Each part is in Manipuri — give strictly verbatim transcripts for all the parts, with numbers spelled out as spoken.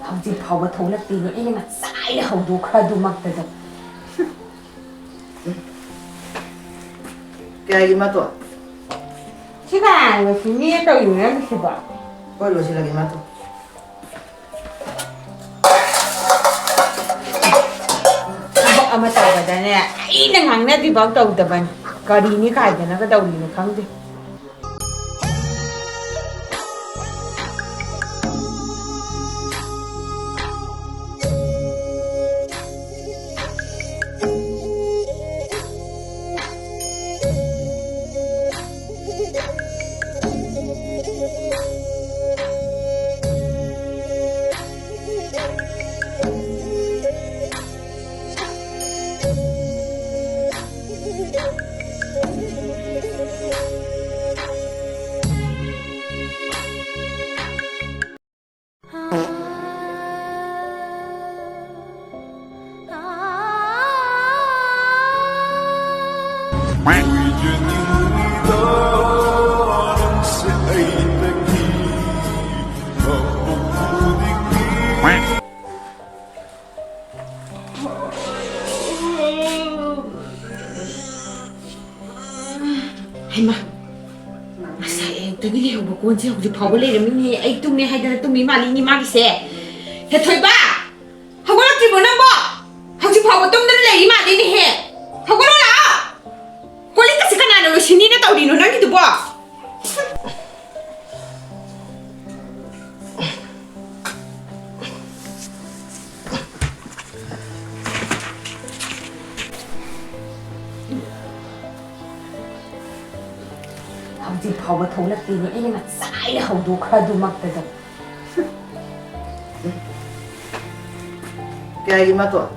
ꯍꯧꯖꯤꯛ ꯐꯥꯎꯕ ꯊꯣꯛꯂꯛꯇꯦꯅꯦ, ꯑꯩꯅ ꯉꯁꯥꯏꯅ ꯍꯧꯗꯣꯛꯈ꯭ꯔ ꯑꯗꯨꯃꯛꯇꯗ꯫ ꯀꯌꯥꯒꯤ ꯃꯇꯣꯟ? ꯁꯤ ꯀꯅꯥꯅꯣ ꯁꯤ ꯃꯤ ꯇꯧꯔꯤꯕ ꯅꯪꯒꯤꯁꯤꯕꯣ? ꯍꯣꯏ, ꯂꯣꯏꯁꯤꯜꯂꯒꯦ ꯃꯇꯣꯟ꯫ ꯊꯕꯛ ꯑꯃ ꯇꯧꯕꯗꯅꯦ, ꯑꯩꯅ ꯉꯥꯡꯅꯗ꯭ꯔꯤꯐꯥꯎ ꯇꯧꯗꯕꯅꯤ꯫ ꯀꯔꯤꯅꯤ ꯀꯥꯏꯗꯅꯒ ꯇꯧꯔꯤꯅꯣ ꯈꯪꯗꯦ꯫ ꯍꯩꯃꯥ, ꯉꯁꯥꯏ ꯑꯌꯨꯛꯇꯒꯤ ꯂꯩꯍꯧꯕ ꯀꯣꯟꯁꯦ ꯍꯧꯖꯤꯛ ꯐꯥꯎꯕ ꯂꯩꯔꯝꯃꯤꯅꯦꯍꯦ꯫ ꯑꯩ ꯇꯨꯝꯃꯦ ꯍꯥꯏꯗꯅ ꯇꯨꯝꯃꯤ ꯃꯥꯜꯂꯤꯅꯤ ꯃꯥꯒꯤꯁꯦ꯫ ꯍꯦ ꯊꯣꯏꯕ, ꯍꯧꯒꯠꯂꯛꯇ꯭ꯔꯤꯕꯣ ꯅꯪꯕꯣ? ꯍꯧꯖꯤꯛ ꯐꯥꯎꯕ ꯇꯨꯝꯗꯅ ꯂꯩꯔꯤ ꯃꯥꯜꯂꯤꯅꯦꯍꯦ꯫ ꯍꯧꯒꯠꯂꯣ ꯂꯥꯛꯑꯣ꯫ ꯀꯣꯜ ꯂꯤꯛꯀꯁꯦ ꯀꯅꯥꯅ ꯂꯣꯏꯁꯤꯟꯅꯤꯅ ꯇꯧꯔꯤꯅꯣ ꯅꯪꯒꯤꯗꯨꯕꯣ? ꯍꯧꯖꯤꯛ ꯐꯥꯎꯕ ꯊꯣꯛꯂꯛꯇꯦꯅꯦ, ꯑꯩꯅ ꯉꯁꯥꯏꯅ ꯍꯧꯗꯣꯛꯈ꯭ꯔ ꯑꯗꯨꯃꯛꯇꯗ꯫ ꯀꯌꯥꯒꯤ ꯃꯇꯣꯟ?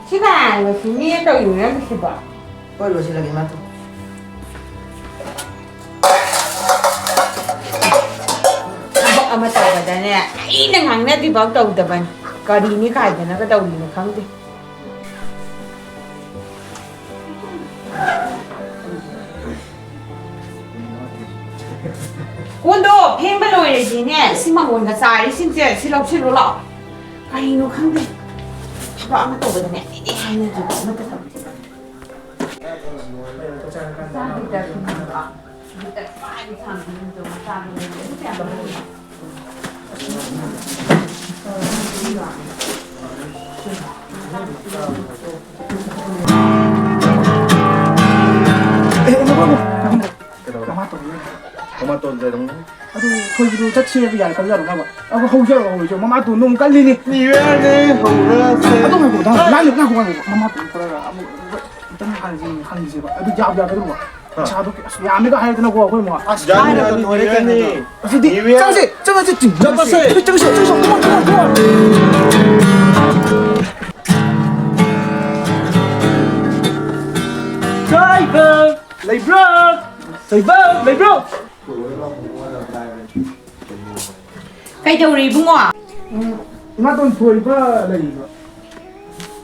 ꯁꯤ ꯀꯅꯥꯅꯣ ꯁꯤ ꯃꯤ ꯇꯧꯔꯤꯕ ꯅꯪꯒꯤꯁꯤꯕꯣ? ꯍꯣꯏ, ꯂꯣꯏꯁꯤꯜꯂꯒꯦ ꯃꯇꯣꯟ꯫ ꯊꯕꯛ ꯑꯃ ꯇꯧꯕꯗꯅꯦ, ꯑꯩꯅ ꯉꯥꯡꯅꯗ꯭ꯔꯤꯐꯥꯎ ꯇꯧꯗꯕꯅꯤ꯫ ꯀꯔꯤꯅꯤ ꯀꯥꯏꯗꯅꯒ ꯇꯧꯔꯤꯅꯣ ꯈꯪꯗꯦ꯫ ꯀꯣꯟꯗꯣ ꯐꯦꯡꯕ ꯂꯣꯏꯔꯗꯤꯅꯦ, ꯁꯤ ꯃꯪꯒꯣꯟꯒ ꯆꯥꯔꯤꯁꯤꯡꯁꯦ ꯁꯤ ꯂꯧꯁꯤꯜꯂꯨ ꯂꯥꯛꯑꯣ꯫ ꯀꯔꯤꯅꯣ ꯈꯪꯗꯦ, ꯊꯕꯛ ꯑꯃ ꯇꯧꯕꯗꯅꯦ ꯑꯩꯗꯤ ꯍꯥꯏꯅꯗ꯭ꯔꯤꯕ ꯑꯃꯠꯇ ꯇꯧꯗꯦ꯫ ꯑꯦ, ꯉꯥꯏꯈꯣ, ꯉꯥꯏꯈꯣ, ꯉꯥꯏꯈꯣ꯫ ꯀꯩꯗꯧꯔꯦ? ꯃꯃꯥ ꯇꯣꯟ ꯂꯩ꯫ ꯃꯃꯥ ꯇꯣꯟ ꯂꯩꯔꯝꯒꯅꯤ꯫ ꯑꯗꯨ ꯊꯣꯏꯕꯤꯗꯨ ꯆꯠꯁꯦꯕ ꯌꯥꯏ ꯈꯜꯂꯖꯥꯠꯂꯣ ꯃꯥꯕꯣ? ꯑꯗꯨ ꯍꯧꯖꯔꯣ, ꯍꯧꯖꯔꯣ꯫ ꯃꯃꯥ ꯇꯣꯟ ꯅꯣꯡ ꯀꯜꯂꯤꯅꯦ꯫ ꯅ꯭ꯌꯨ ꯌꯔꯅꯦ, ꯍꯧꯔꯁꯦ꯫ ꯑꯗꯨ ꯉꯥꯏꯈꯣ, ꯉꯥꯏꯈꯣ, ꯉꯥꯏꯈꯣ, ꯉꯥꯏꯈꯣ, ꯉꯥꯏꯈꯣ꯫ ꯃꯃꯥ ꯇꯣꯟ ꯄꯨꯔꯒ ꯑꯃꯨꯛ ꯑꯝꯇꯪ ꯍꯪꯁꯤ, ꯍꯪꯁꯦꯕ꯫ ꯑꯗꯨ ꯌꯥꯕ ꯌꯥꯒꯗ꯭ꯔꯣ? ꯍꯥ? ꯄꯩꯁꯥꯗꯣ ꯑꯁ ꯌꯥꯝꯃꯤꯒ ꯍꯥꯏꯔꯗꯅꯀꯣ ꯑꯩꯈꯣꯏ ꯑꯃꯨꯛ꯫ ꯑꯁ, ꯌꯥꯅꯤ, ꯍꯥꯏꯔꯒ ꯌꯥꯅꯤ, ꯂꯣꯏꯔꯦ ꯌꯥꯅꯤ꯫ ꯀꯩꯅꯣꯗ꯫ ꯑꯗꯨꯗꯤ ꯅ꯭ꯌꯨ ꯌꯔ꯫ ꯆꯪꯁꯦ, ꯆꯪꯁꯦ, ꯆꯪꯁꯦ, ꯆꯪꯁꯦ꯫ ꯆꯪꯁꯦ, ꯆꯪꯁꯦ, ꯆꯪꯁꯦ, come on, come on, come on꯫ ꯊꯣꯏꯕ ꯂꯩꯕ꯭ꯔꯣ? ꯊꯣꯏꯕ ꯂꯩꯕ꯭ꯔꯣ? ꯀꯩꯗꯧꯔꯤ ꯏꯕꯨꯡꯉꯣ? ꯎꯝ, ꯏꯃꯥꯇꯣꯟ ꯊꯣꯏꯕ ꯂꯩꯕ꯭ꯔꯣ?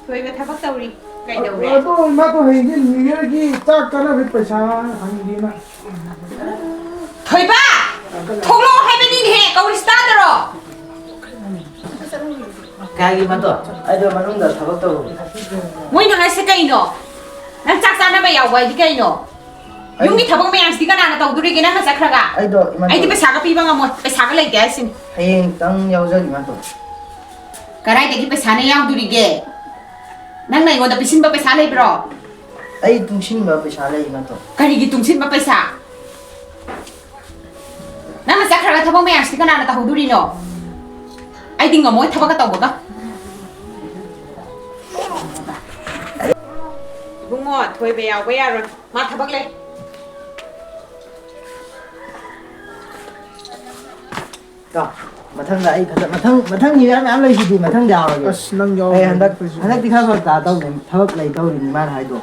ꯊꯣꯏꯕ ꯊꯕꯛ ꯇꯧꯔꯤ꯫ ꯀꯩꯗꯧꯔꯦ? ꯑꯗꯣ ꯏꯃꯥꯇꯣꯟ ꯍꯌꯦꯡꯁꯦ ꯅ꯭ꯌꯨ ꯌꯔꯒꯤ ꯆꯥꯛ ꯆꯥꯅꯕꯒꯤ ꯄꯩꯁꯥ ꯍꯪꯒꯦꯅ꯫ ꯊꯣꯏꯕ! ꯊꯣꯛꯂꯛꯑꯣ ꯍꯥꯏꯕꯅꯤꯅꯦꯍꯦ, ꯀꯧꯔꯤꯁꯤ ꯇꯥꯗꯔꯣ? ꯀꯥꯏꯒꯤ ꯏꯃꯥꯇꯣꯟ? ꯑꯩꯗꯣ ꯃꯅꯨꯡꯗ ꯊꯕꯛ ꯇꯧꯔꯨꯕ꯫ ꯃꯣꯏꯅ ꯍꯥꯏꯁꯦ ꯀꯩꯅꯣ? ꯅꯪ ꯆꯥꯛ ꯆꯥꯅꯕ ꯌꯥꯎꯕ ꯍꯥꯏꯗꯤ ꯀꯩꯅꯣ? ꯑꯩ ꯌꯨꯝꯒꯤ ꯊꯕꯛ ꯃꯌꯥꯝꯁꯤꯗꯤ ꯀꯅꯥꯅ ꯇꯧꯗꯣꯔꯤꯒꯦ ꯅꯪꯅ ꯆꯠꯈ꯭ꯔꯒ? ꯑꯩꯗꯣ ꯏꯃꯥꯇꯣꯟ ꯑꯩꯗꯤ ꯄꯩꯁꯥꯒ ꯄꯤꯕ ꯉꯝꯃꯣꯏ, ꯄꯩꯁꯥꯒ ꯂꯩꯇꯦ ꯍꯥꯏꯁꯤꯅꯤ꯫ ꯍꯌꯦꯡꯇꯪ ꯌꯥꯎꯖꯒꯦ ꯏꯃꯥꯇꯣꯟ꯫ ꯀꯗꯥꯏꯗꯒꯤ ꯄꯩꯁꯥꯅ ꯌꯥꯎꯗꯣꯔꯤꯒꯦ? ꯅꯪꯅ ꯑꯩꯉꯣꯟꯗ ꯄꯤꯁꯤꯟꯕ ꯄꯩꯁꯥ ꯂꯩꯕ꯭ꯔꯣ? ꯑꯩ ꯇꯨꯡꯁꯤꯟꯕ ꯄꯩꯁꯥ ꯂꯩ ꯏꯃꯥꯇꯣꯟ꯫ ꯀꯔꯤꯒꯤ ꯇꯨꯡꯁꯤꯟꯕ ꯄꯩꯁꯥ? ꯅꯪꯅ ꯆꯠꯈ꯭ꯔꯒ ꯊꯕꯛ ꯃꯌꯥꯝꯁꯤꯗꯤ ꯀꯅꯥꯅ ꯇꯧꯍꯧꯗꯣꯔꯤꯅꯣ? ꯑꯩꯗꯤ ꯉꯝꯃꯣꯏ ꯊꯕꯛꯀ ꯇꯧꯕꯒ꯫ ꯏꯕꯨꯡꯉꯣ, ꯊꯣꯏꯕ ꯌꯥꯎꯕ ꯌꯥꯔꯣꯏ꯫ ꯃꯥ ꯊꯕꯛ ꯂꯩ꯫ ꯀꯣ, ꯃꯊꯪꯗ ꯑꯩ ꯈꯛꯇ, ꯃꯊꯪ, ꯃꯊꯪꯒꯤ ꯃꯌꯥꯝ, ꯃꯌꯥꯝ ꯂꯩꯁꯤꯗꯤ, ꯃꯊꯪꯗ ꯌꯥꯎꯔꯒꯦ꯫ ꯑꯁ, ꯅꯪ ꯌꯥꯎꯔꯒꯦ ꯑꯩ ꯍꯟꯗꯛ, ꯑꯩꯈꯣꯏꯁꯨ꯫ ꯍꯟꯗꯛꯇꯤ ꯈꯔ ꯐꯔꯛ ꯇꯥ ꯇꯧꯅꯤ, ꯊꯕꯛ ꯂꯩ ꯇꯧꯔꯤꯅꯤ ꯃꯥꯅ ꯍꯥꯏꯗꯣ꯫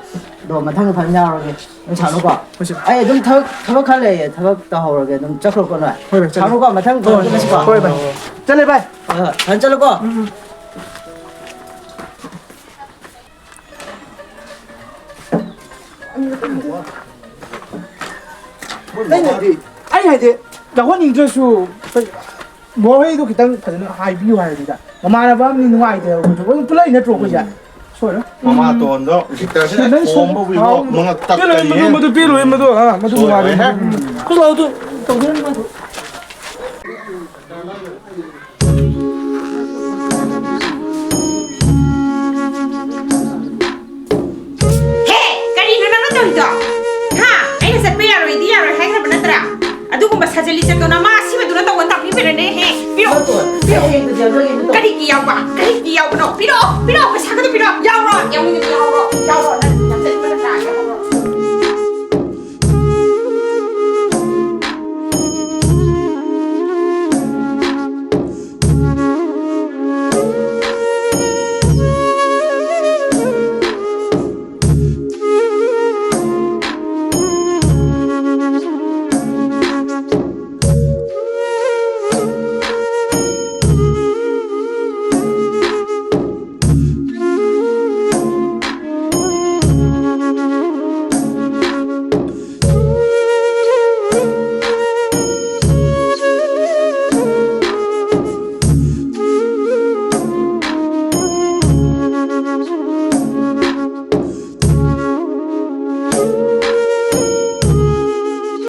ꯑꯗꯣ ꯃꯊꯪꯗ ꯐꯖꯅ ꯌꯥꯎꯔꯒꯦ꯫ ꯅꯪ ꯁꯥꯟꯅꯨꯀꯣ꯫ ꯍꯣꯏ, ꯁꯦ꯫ ꯑꯩ ꯑꯗꯨꯝ ꯊꯕꯛ, ꯊꯕꯛ ꯈꯔ ꯂꯩꯌꯦ, ꯊꯕꯛ ꯇꯧꯍꯧꯔꯒꯦ, ꯑꯗꯨꯝ ꯆꯠꯈ꯭ꯔꯣꯀꯣ ꯅꯣꯏ꯫ ꯍꯣꯏ, ꯚꯥꯏ, ꯆꯠꯂꯦ꯫ ꯁꯥꯟꯅꯨꯀꯣ, ꯃꯊꯪ ꯍꯣꯏ, ꯐꯖꯅ ꯆꯠꯂꯁꯤꯀꯣ꯫ ꯍꯣꯏ, ꯚꯥꯏ꯫ ꯍꯣꯏ, ꯍꯣꯏ, ꯐꯖꯅ ꯆꯠꯂꯨꯀꯣ꯫ ꯎꯝ, ꯎꯝ꯫ ꯑꯩꯅꯗꯤ ꯑꯩ ꯍꯥꯏꯗꯤ ꯂꯧꯍꯟꯅꯤꯡꯗ꯭ꯔꯁꯨ ꯃꯣꯍꯩꯗꯣ ꯈꯤꯇꯪ ꯐꯖꯅ ꯍꯥꯏꯕꯤꯌꯨ ꯍꯥꯏꯕꯅꯤꯗ꯫ ꯃꯃꯥꯟꯅꯕ ꯑꯃꯅꯤ ꯅꯨꯡꯉꯥꯏꯇꯦ ꯍꯥꯏꯕ ꯑꯩꯈꯣꯏꯁꯨ ꯑꯗꯨꯝ ꯄꯨꯜꯂꯛꯏ ꯅꯠꯇ꯭ꯔꯣ ꯑꯩꯈꯣꯏꯁꯦ? ꯁꯣꯏꯔꯣꯏ꯫ ꯃꯃꯥꯇꯣꯟꯗꯣ ꯍꯧꯖꯤꯛꯇ ꯁꯤ ꯅꯪ ꯁꯣꯝ ꯈꯣꯝꯕ ꯋꯤꯕꯣ ꯍꯥꯎ꯫ ꯃꯉꯛ ꯄꯦꯜꯂꯣꯏ ꯃꯗꯨ, ꯇꯠꯀꯅꯤꯍꯦ꯫ ꯃꯗꯨ ꯄꯦꯜꯂꯣꯏ ꯃꯗꯨ, ꯑꯥ, ꯃꯗꯨ ꯁꯣꯏꯔꯣꯏꯍꯦ꯫ ꯅꯨꯡꯉꯥꯏꯔꯣꯏ꯫ ꯈꯨꯠ ꯂꯥꯎꯗꯨ ꯇꯧꯗꯣꯏꯅꯤ ꯃꯗꯨ꯫ ꯍꯦ! ꯀꯔꯤꯅꯣ ꯅꯪꯅ ꯇꯧꯔꯤꯗꯣ? ꯍꯥ? ꯑꯩꯅ ꯆꯠꯄ ꯌꯥꯔꯣꯏꯗꯤ ꯌꯥꯔꯣꯏ ꯍꯥꯏꯈ꯭ꯔꯕ ꯅꯠꯇ꯭ꯔꯥ? ꯑꯗꯨꯒꯨꯝꯕ ꯁꯥꯖꯠ ꯂꯤꯆꯠꯇꯣ ꯅꯃꯥ ꯑꯁꯤꯕꯗꯨꯅ ꯇꯧꯕ ꯇꯥꯛꯄꯤꯕꯅꯅꯦ ꯍꯦ꯫ ꯄꯤꯔꯛꯑꯣ꯫ ꯄꯤꯔꯛꯑꯣ꯫ ꯀꯔꯤꯒꯤ ꯌꯥꯎꯕ? ꯀꯔꯤꯒꯤ ꯌꯥꯎꯕꯅꯣ? ꯄꯤꯔꯛꯑꯣ! ꯄꯤꯔꯛꯑꯣ! ꯄꯩꯁꯥꯒꯗꯣ ꯄꯤꯔꯛꯑꯣ! ꯌꯥꯎꯔꯣ! ꯌꯥꯎꯅꯤꯡꯉꯗꯤ